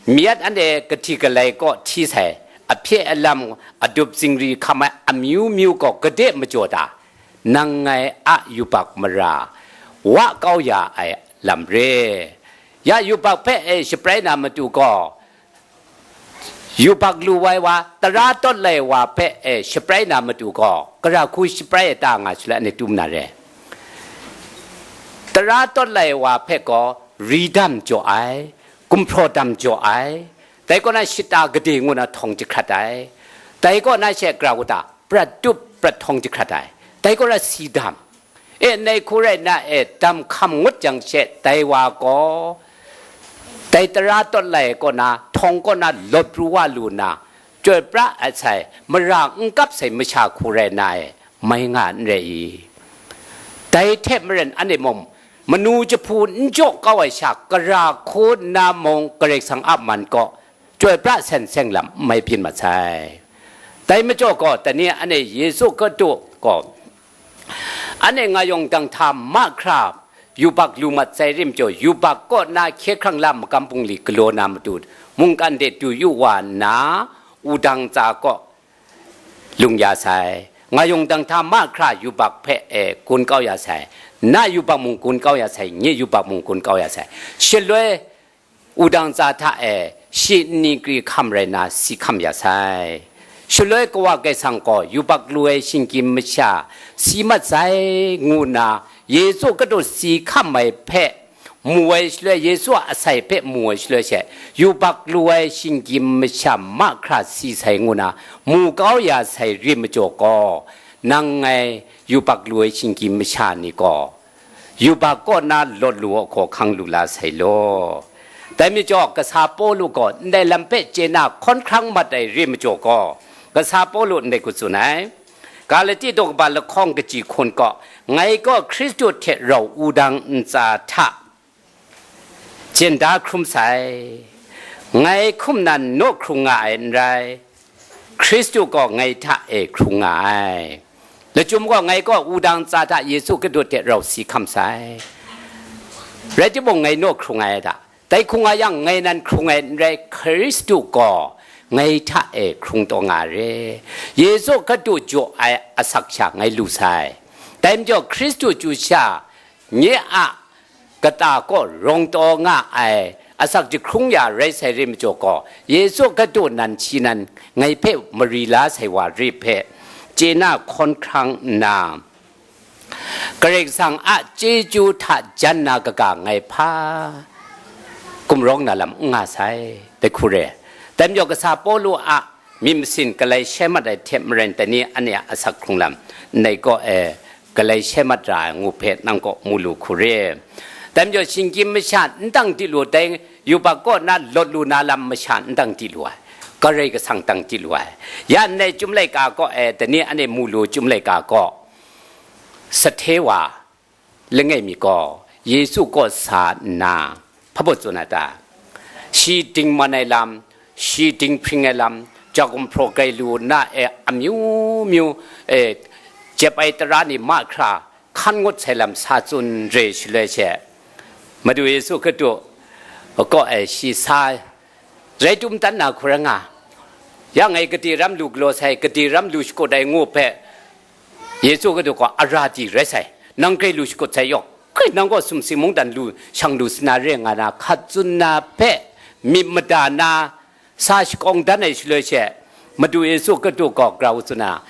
myit anhte kahti kalai kaw hti sai, ahpye alam adup zingri hkam ai amyu myu gaw gade majaw ta, nang ngai a yubak mara wa kau ya ai lam re. Ya yubak hpe e shabrai na matu gaw, yubak lu wai wa, tara tawt lai wa hpe e shabrai na matu gaw, gara hku shabrai ai ta nga shaloi anhte tum na re. Tara tawt lai wa hpe gaw ri dam jaw ai, gumhpraw dam jaw ai, dai kaw na shata gade ngu na htawng jahkrat ai, dai kaw na she gara wata prat tup prat htawng jahkrat ai, dai kaw na si dam, e, ndai hku rai na e, dam hkam ngut jang she, dai wa gaw, dai tara tawt lai kaw na, htawng kaw na lawt pru wa lu na, chyoi pra ai sai, mara n kap sai masha hku rai na e, mai nga n rai i? Dai hte maren anhte mung, manu jahpu n jaw kau ai sha, gara hku nna mung Karai Kasang a man kaw, chyoi pra sen seng lam n mai byin mat sai. Dai majaw gaw, dai ni anhte Yesu Hkristu gaw, anhte nga yawng dang hta mahkra yubak lu mat sai rim jaw, yubak kaw na hkye hkrang la magam bungli galaw na matu, mungkan de du yu wa nna, wudang ntsa kaw lung ya sai. Nga yawng dang hta mahkra yubak hpe e gun kau ya sai. Na yubak mung gun kau ya sai, nye yubak mung gun kau ya sai. Shaloi, wudang ntsa hta e shi nni kri hkam rai na si hkam ya sai. Shaloi Kawa Kaisang gaw yubak lu ai shinggyim masha si mat sai, ngu nna Yesu Hkristu si hkam ai hpe mu ai shaloi, Yesu a asai hpe mu ai shaloi she, yubak lu ai shinggyim masha mahkra si sai ngu nna mu kau ya sai rim majaw gaw, nang ngai yubak lu ai shinggyim masha ni gaw, yubak kaw na lawt lu ai hkaw hkang lu la sai law. Dai majaw, kasa Pawlu gaw ndai lam hpe chye na hkawn hkrang mat ai re majaw gaw, kasa Pawlu ndai hku tsun ai, Galati daw kaba lahkawng kaji hkun gaw, ngai gaw Hkristu hte rau wudang ntsa hta jen da hkrum sai. Ngai hkum nan naw hkrung nga ai n rai, Hkristu gaw ngai hta e hkrung nga ai. Lachyum gaw ngai gaw wudang ntsa hta Yesu Hkristu hte rau si hkam sai. Rai timung, ngai naw hkrung ai hta. Dai hkrung a yang, ngai nan hkrung ai n rai, Hkristu gaw ngai hta e hkrung taw nga re. Yesu Hkristu jaw ai asak sha ngai lu sai. Dai majaw, Hkristu chyu sha nye a kata kaw rawng taw nga ai asak jahkrung ya rai sai re majaw gaw, Yesu Hkristu nan shi nan ngai hpe mari la sai wa re hpe chye na hkawn hkrang nna, Karai Kasang a chyeju hta jan na kaga ngai hpa gumrawng na lam n nga sai, dai hku re. Dai majaw, kasa Pawlu a myit masin galai shai mat ai hte maren, dai ni anhte a asak hkrung lam ndai kaw e galai shai mat ra ai ngu hpe nang kaw mu lu hku re. Dai majaw, shinggyim masha n dang di lu, dai yubak kaw na lawt lu na lam masha n dang di lu ai, Karai Kasang dang di lu ai. Ya ndai Chyum laika kaw e, dai ni anhte mu lu Chyum laika kaw, sahte wa langai mi gaw Yesu kaw sa nna, hpa baw tsun a ta? Shi dingman ai lam, shi dinghpring ai lam, ja gumhpraw grai lu na e, amyu myu e, jep ai tara ni mahkra hkan ngut sai lam sa tsun re shaloi she, Madu Yesu Hkristu kaw e shi sa rai tum dan na hku rai nga. Ya ngai gade ram lu galaw sai, gade ram lu shakut ai ngu hpe, Yesu Hkristu gaw, ara di rai sai, nang grai lu shakut sai yaw, kai nang gaw sumsing mungdan lu shang lu sa na re nga na hkat tsun na hpe myit mada na sa shakawng dan ai shaloi she, Madu Yesu Hkristu gaw grau tsun na,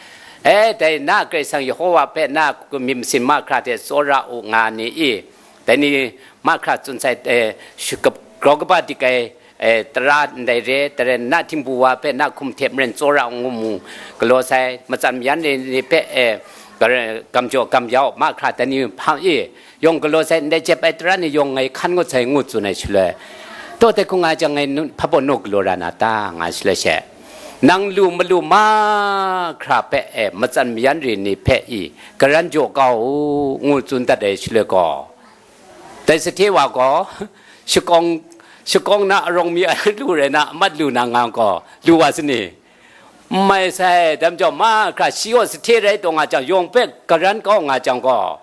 e, dai na Karai Kasang Yehova hpe na myit masin mahkra hte tsawra u nga ni i? Dai ni mahkra tsun sai, e, grau kaba dik ai, e, tara ndai re, dai rai nna, htingbu wa hpe na hkum hte maren tsawra ngu mu galaw sai, matsan mayan ni hpe, e, gamjaw gamyau mahkra dai ni hpang i yawng galaw sai, ndai jep ai tara ni yawng ngai hkan ngut sai ngu tsun ai shaloi, taw dai hku nga jang ngai hpa baw naw galaw ra na ta, nga shaloi she, nang lu malu mahkra hpe, e, matsan mayan re ni hpe i, karan jaw kau u, ngu tsun dat ai shaloi gaw, dai sahte wa gaw, shakawng, shakawng na arawng mi ai lu rai na, amat lu na nga gaw, lu wa sani? N mai sai, dai majaw mahkra shi gaw sahte rai taw nga jang, yawng hpe karan kau nga jang gaw,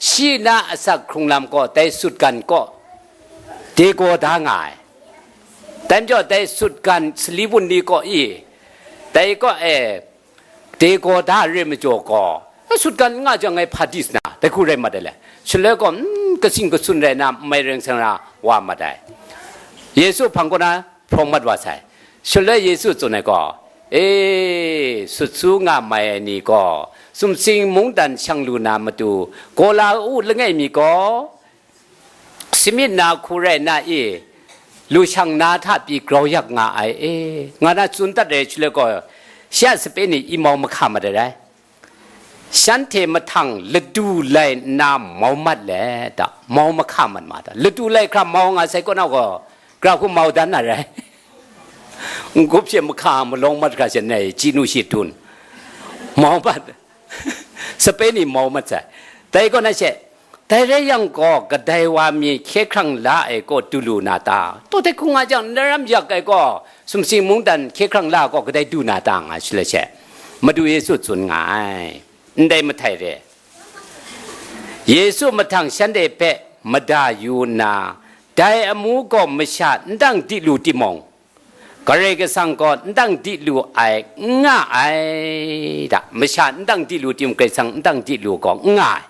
shi na asak hkrung lam gaw dai sutgan kaw de gaw da nga ai. Dai majaw dai sutgan sali wun ni kaw i, dai kaw e, de gaw da re majaw gaw, sutgan n nga jang ngai hpa di sa na, dai hku rai mat ai le. Shaloi gaw, n, kasing kasun rai na, n mai reng seng ra wa mat ai. Yesu hpang kaw na hprawng mat wa sai. Shaloi Yesu tsun ai gaw, e, sut su nga mai ai ni gaw, sumsing mungdan shang lu na matu, gaw la u langai mi gaw, samyit na hku rai na i, lu shang na hta pyi grau yak nga ai e, nga na tsun dat ai shaloi gaw, shi a sape ni i mau mahka mat ai rai. Shanhte mahtang ladu lai nna mau mat let da, mau mahka mat ma ta, ladu lai hkra mau nga sai kaw na gaw, gra hku mau dan na rai. N-gup she mahka malawng mat hkra she nai chyi nu shi tun, mau mat, sape ni mau mat sai. Dai kaw na she, dai rai yang gaw, kadai wa mi hkye hkrang la ai kaw du lu na ta? Taw dai hku nga jang, naram yak ai gaw, sumsing mungdan hkye hkrang la ai kaw kadai du na ta, nga shaloi she, Madu Yesu tsun nga ai. Ndai mahtai re, Yesu mahtang shanhte hpe mada yu nna, dai amu gaw masha n dang di lu timung, Karai Kasang gaw n dang di lu ai, n nga ai da. Masha n dang di lu tim, Karai Kasang n dang di lu gaw n nga ai,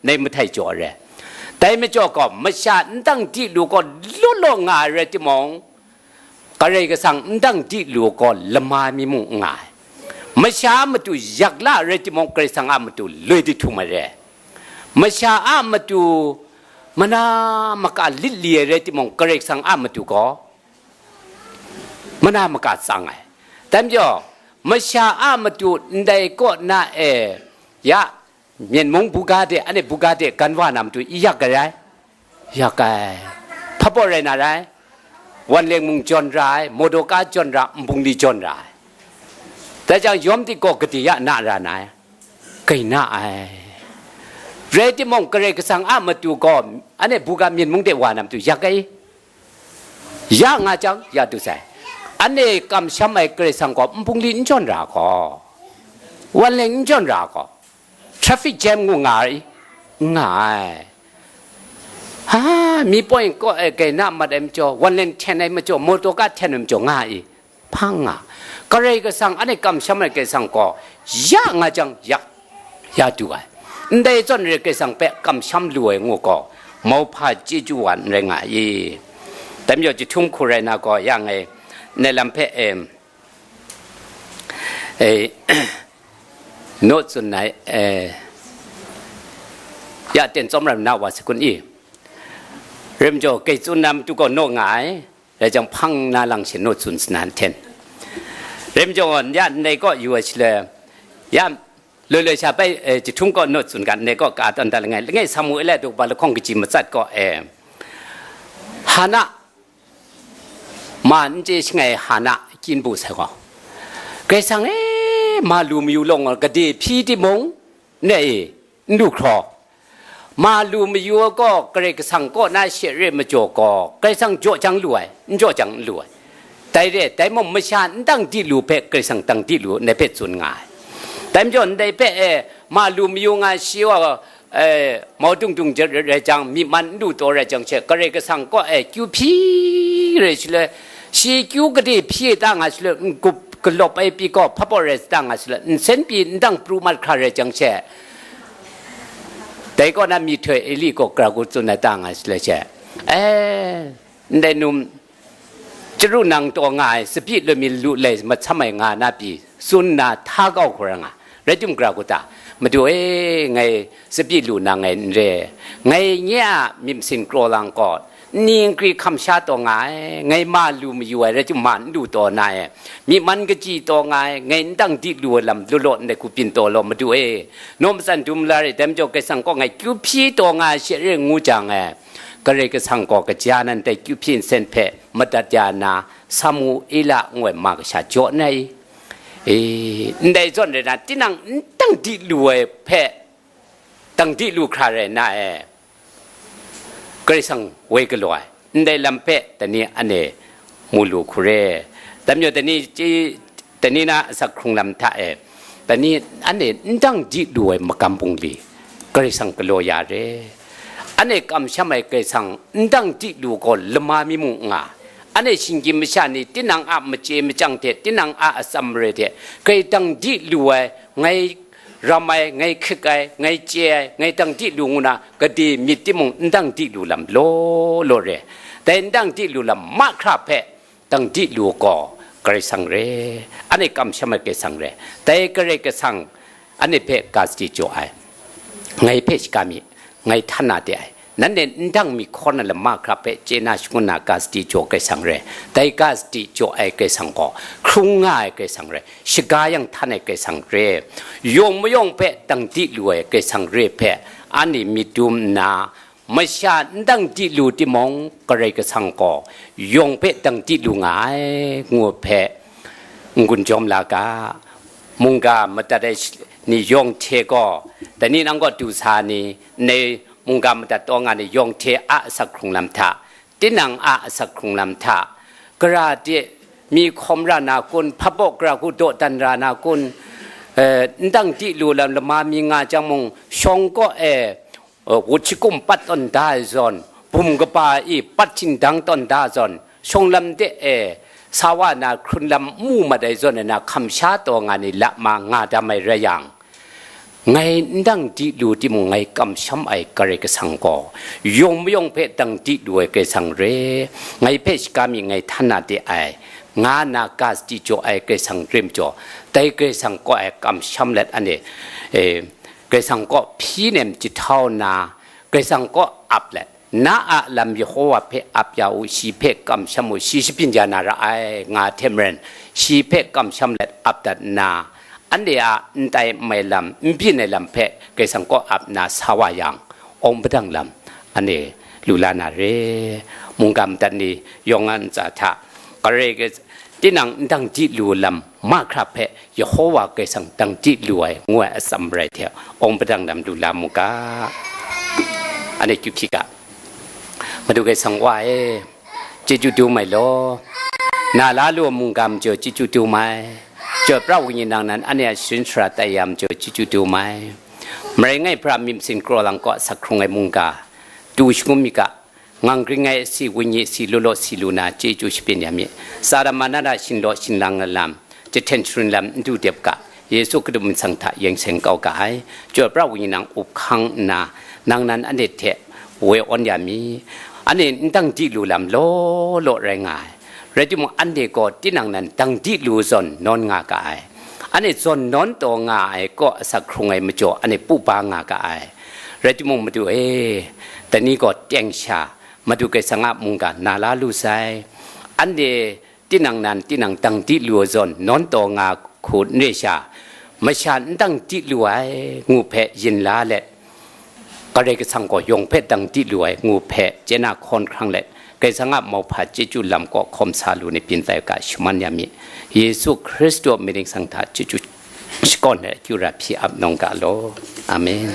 ndai mahtai jaw re. Dai majaw gaw, masha n dang di lu gaw law law nga ai rai timung, Karai Kasang n dang di lu gaw lama mi mung n nga ai. Masha a matu yak la ai rai timung, Karai Kasang a matu loi di htum ai re. Masha a matu mana maka lit li ai rai timung, Karai Kasang a matu gaw mana maka tsang ai. Dai majaw, masha a matu ndai kaw na e, ya, Myen mung buga de, anhte buga de gan wa na matu i yak ai rai? Yak ai. Hpa baw rai na rai? Wanleng mung jawn ra ai, motoka jawn ra, nbung li jawn ra ai. Dai jang, yawm dik gaw gade ya na ra na ai. gai na ai. Rai timung, Karai Kasang a matu gaw, anhte buga myin mung de wa na matu yak ai. Ya nga jang, ya du sai. Anhte kamsham ai Karai Kasang gaw nbungli n jawn ra gaw, wanleng n jawn ra gaw, traffic jam ngu nga ai, nga ai. Ha, mi point kaw ai gai na mat ai majaw, wanleng hten ai majaw, motor ka hten ai majaw nga i. Hpang nga. Karai Kasang, anhte kamsham ai Karai Kasang gaw, ya nga jang, ya, ya du ai. Ndai zawn re Karai Kasang hpe kamsham lu ai ngu gaw, mauhpa chyeju wa n rai nga i. Dai majaw, jahtum hku rai na gaw, ya ngai, ndai lam hpe, em, e, naw tsun ai, e, ya ten tsawm ram na wa se kun i. Rai majaw, kai tsun na matu gaw naw nga ai. Rai jang, hpang na lang she naw tsun sa na hten. Rai majaw, ya ndai kaw yu ai shaloi, ya loi loi sha bai, eh, jahtum kaw naw tsun ga, ndai kaw ka tawn da langai, langai Samuela daw ba lahkawng kaji matsat kaw, eh, Hana, ma n chye shangai Hana kyin bu sai gaw, Karai Kasang e, ma lu mayu lawng gade hpyi timung, ne e, n lu hkraw. Ma lu mayu gaw Karai Kasang kaw na she re majaw gaw, Karai Kasang jaw jang lu ai, n jaw jang n lu ai. Dai re, dai mung masha n dang di lu hpe Karai Kasang dang di lu, ndai hpe tsun nga ai. Dai majaw ndai hpe e, ma lu mayu nga shi wa, e, mau dung dung rai jang, myi man n lu taw rai jang she, Karai Kasang kaw e kyu hpyi rai shaloi, shi kyu gade hpyi e ta nga shaloi, n-gup galawp ai pyi gaw hpabaw rai sa ta nga shaloi, nsen pyi n dang pru mat hkra rai jang she, dai kaw na myihtoi Eli gaw gara gu tsun ai ta nga shaloi she, e, ndai num chyaru nang taw nga ai, tsabyi loi mi lu lai mahtam ai nga na pyi tsun nna hta kau hkra nga. Rai timung, gara gu ta, Madu e, ngai tsabyi lu na ngai n re, ngai nye a myit masin kraw lang gaw, nni nkri hkam sha taw nga ai, ngai ma lu mayu ai, rai timung, ma n lu taw na e, myi man kaji taw nga ai, ngai n dang di lu ai lam law law ndai hku byin taw law, Madu e, naw matsan dum la re, dai majaw Karai Kasang kaw ngai kyu hpyi taw nga ai she re ngu jang e, Karai Kasang gaw kaja nan dai kyu hpyi nsen hpe madat ya nna, Samuela ngu ai ma kasha jaw n ai. E, ndai zawn rai na, tinang n dang di lu ai hpe, dang di lu hkra rai na e, Karai Kasang woi galaw ai. Ndai lam hpe dai ni anhte mu lu hku re. Dai majaw dai ni chye, dai ni na asak hkrung lam hta e, dai ni anhte n dang di lu ai magam bungli, Karai Kasang galaw ya re. Anhte kamsham ai Karai Kasang n dang di lu gaw lama mi mung n nga. Anhte shinggyim masha ni tinang a machye machyang hte, tinang a atsam mare hte, kai dang di lu ai, ngai ram ai, ngai hkrik ai, ngai chye ai, ngai dang di lu ngu na, gade myit timung n dang di lu lam law law re. Dai n dang di lu lam mahkra hpe dang di lu gaw Karai Kasang re, anhte kamsham ai Karai Kasang re. Dai Karai Kasang anhte hpe ga sadi jaw ai, ngai hpe shaga mi, ngai htan na de ai. Nanhte n dang mi hkaw na lama hkra hpe chye na shangun na ga sadi jaw Karai Kasang re. Dai ga sadi jaw ai Karai Kasang gaw hkrung nga ai Karai Kasang re, shaga yang htan ai Karai Kasang re, yawng mayawng hpe dang di lu ai Karai Kasang re hpe anhte myit dum nna, masha n dang di lu timung, Karai Kasang gaw yawng hpe dang di lu nga ai, ngu hpe n-gun jawm la ga. Mungga madat ai ni yawng hte gaw, dai ni nang gaw du sa ni, ndai mungga madat taw nga ni yawng hte a asak hkrung lam hta, tinang a asak hkrung lam hta, gara de mi hkawm ra na kun, hpabaw gara gu dawdan ra na kun, eh, n dang di lu lam lama mi nga jang mung, shawng kaw e, eh, wut shakum pat tawn da ai zawn, bum kaba i pat htingdang tawn da zawn, shawng lam de e, sa wa na hkrun lam n mu mat ai zawn e na, hkam sha taw nga ni lama nga dam ai rai yang, ngai n dang di lu timung, ngai kamsham ai Karai Kasang gaw yawng mayawng hpe dang di lu ai Karai Kasang re, ngai hpe shaga mi ngai htan na de ai, nga nna ga sadi jaw ai Karai Kasang re majaw, dai Karai Kasang kaw ai kamsham let anhte, eh, Karai Kasang kaw hpyi nem jahtau nna, Karai Kasang kaw ap let, na a lam Yehova hpe ap ya u, shi hpe kamsham u, shi shabyin ya na ra ai, nga hte maren, shi hpe kamsham let ap dat nna, anhte a n tai n mai lam, n byin ai lam hpe Karai Kasang kaw ap nna sa wa yang, awng padang lam anhte lu la na re. Mungga madat ni yawng a ntsa hta, Karai Kas-, tinang n dang di lu lam mahkra hpe Yehowa Karai Kasang dang di lu ai ngu ai atsam rai hte, awng padang lam lu la mu ga. Anhte kyu hpyi ga. Madu Karai Kasang Wa e, chyeju dum ai law. Na la lu ai mungga majaw chyeju dum ai. Chyoi pra Wenyi nang nan anhte a sharin sara tai ya majaw chyeju dum ai. Marai ngai pra myit masin kraw lang kaw asak hkrung ai mungga, tu shangun mi ga, ngang gring ai asi, wenyi asi, law law si lu na chyeju shabyin ya mi. Sara manara shinlaw shinlang ai lam, jahten sharin lam n du dep ga, Yesu Hkristu myit masang hta yeng seng kau ga ai. Chyoi pra Wenyi nang up hkang nna, nang nan anhte hte woi awn ya mi. Anhte n dang di lu lam law law rai nga ai. Rai timung, anhte gaw tinang nan dang di lu zawn nawn nga ga ai. Anhte zawn nawn taw nga ai kaw asak hkrung ai majaw anhte pu ba nga ga ai. Rai timung, Madu e, dai ni gaw teng sha, Madu Karai Kasang a mungga na la lu sai. Anhte tinang nan tinang dang di lu ai zawn nawn taw nga hku n re sha, masha n dang di lu ai ngu hpe yin la let, Karai Kasang gaw yawng hpe dang di lu ai ngu hpe chye na hkawn hkrang let, Karai Kasang a mauhpa chyeju lam kaw hkawm sa lu ni byin tai u ga, shaman ya mi. Yesu Hkristu a mying ningsang hta chyeju shakawn ai akyu ra hpyi ap nawng ga law. Amen.